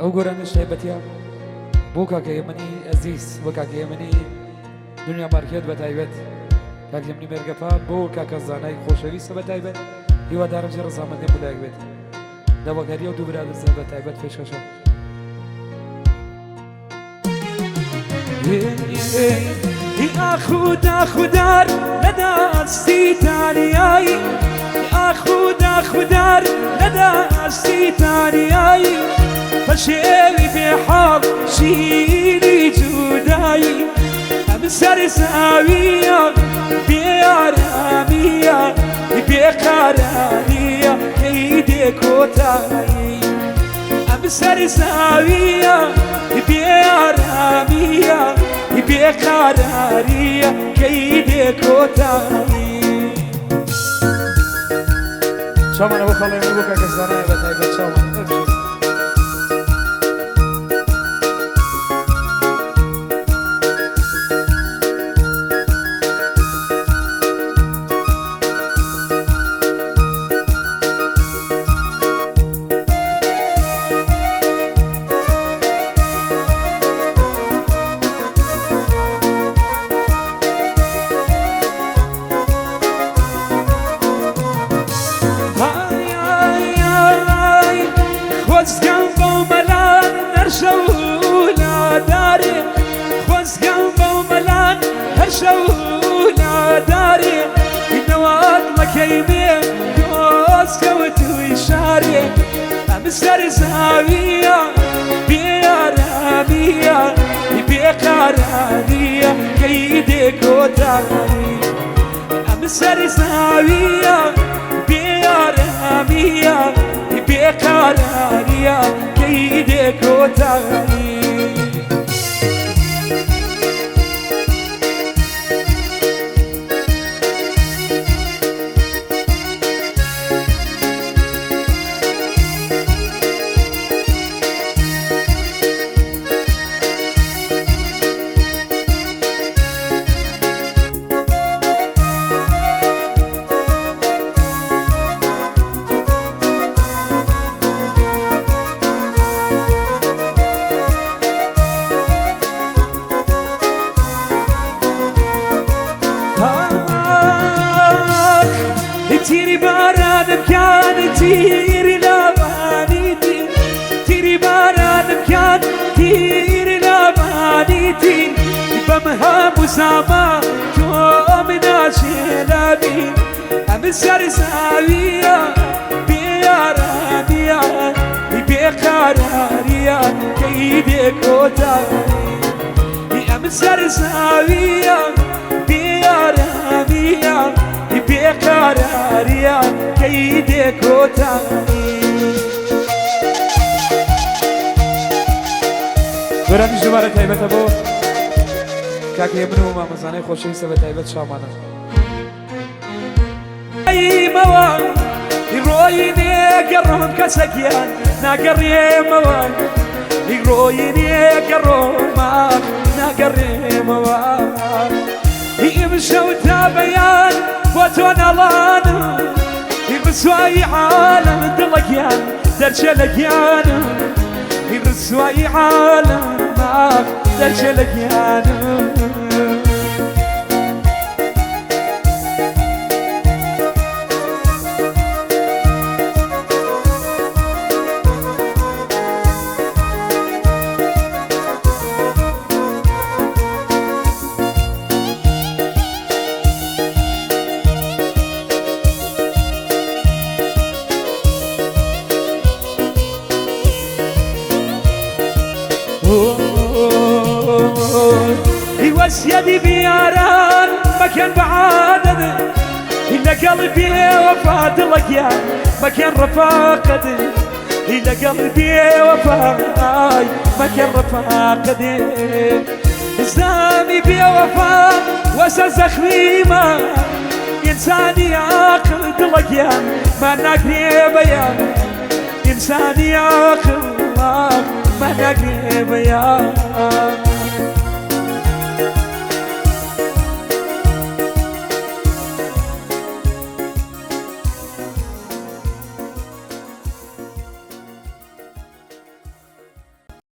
ئەو گۆرانیش تایبەتیە بۆ کاکە هێمنی ئەزیز، بۆ کاکە هێمنی دنیا مارکێت بە تایبەت، کاک هێمنی مێرگەپا، بۆ کاکە زانای خۆشەویستە بە تایبەت. هیوادارم جێ ڕەزامەندیم بۆ لایەک بێت. داواکاری ئەو دوو برادەرزە بە تایبەت پێشکەشە. ئاخودا خودار لە دەستی تاریایی، ئاخودا خودار لە دەستی تاریایی، پەشێوی بێحاڵ شیری جودایی، ئەم سەر زاویە بێئارامیە بێقاراریە کەی دێ کۆتایی، ئەم سەر زاویە بێئارامیە بێقاراریە کەی دێ کۆتایی. چاومانە بۆ خەڵێ بۆ کاکە زانایە بە تایبەت چاومانە ببژێت. خۆزگەم بەو مەلان هەرشەو لادارێ، خۆزگەم بەو مەلان هەرشەو لادارێ، نەوات مەکەی بێ دۆزکەوتوی شارێ، ئەم سەر زاویە بێئارامیە بێقاراریە کەی دێ کۆتایی، ئەم سەر زاویە بێئارامیە بێقاراریە کەی دێ کۆتایی. تیری بارانم کان تیری لاوانی، تیری بارانم کان تیری لاوانی، بەم هەموو زاما تۆ مناچێلابی، ئەم سەر زاویە بێئارامیە بێقاراریە کەی دێ کۆتایی، ئەم سەر زاویە بێئارامیە بێقاراریە کەی دێ کۆتایی. گۆرانیش دووبارە تایبەتە بۆ کاک هێمن و مامەزانای خۆشەویستە بە تایبەت شامانە. مەوە ڕۆیی نێگەڕۆم کەسەکیان ناگەڕێمەوە، ڕۆیی نێگەڕۆمە ناگەڕێمەوە، ئیمشەو تا بەیان بۆ تۆ ناڵانم، ڕسوایی عالەم دڵەکیان دەرچێ لە گیانم، ڕسوایی عالەم دەرچێ لە گیانم. وەسیەتی بیاران مەکەن بەعادەت، لەگەڵ بێوەفا دڵەکیان مەکەن ڕەفاقەت، لەگەڵ بێوەفای مەکەن ڕەفاقەت، زامی بێوەفا وەسە زەخمیمە، ئینسانی عاقل دڵەکیان ما ناگرێ بەیان، ئینسانی عاقل ما ناگرێ بەیان.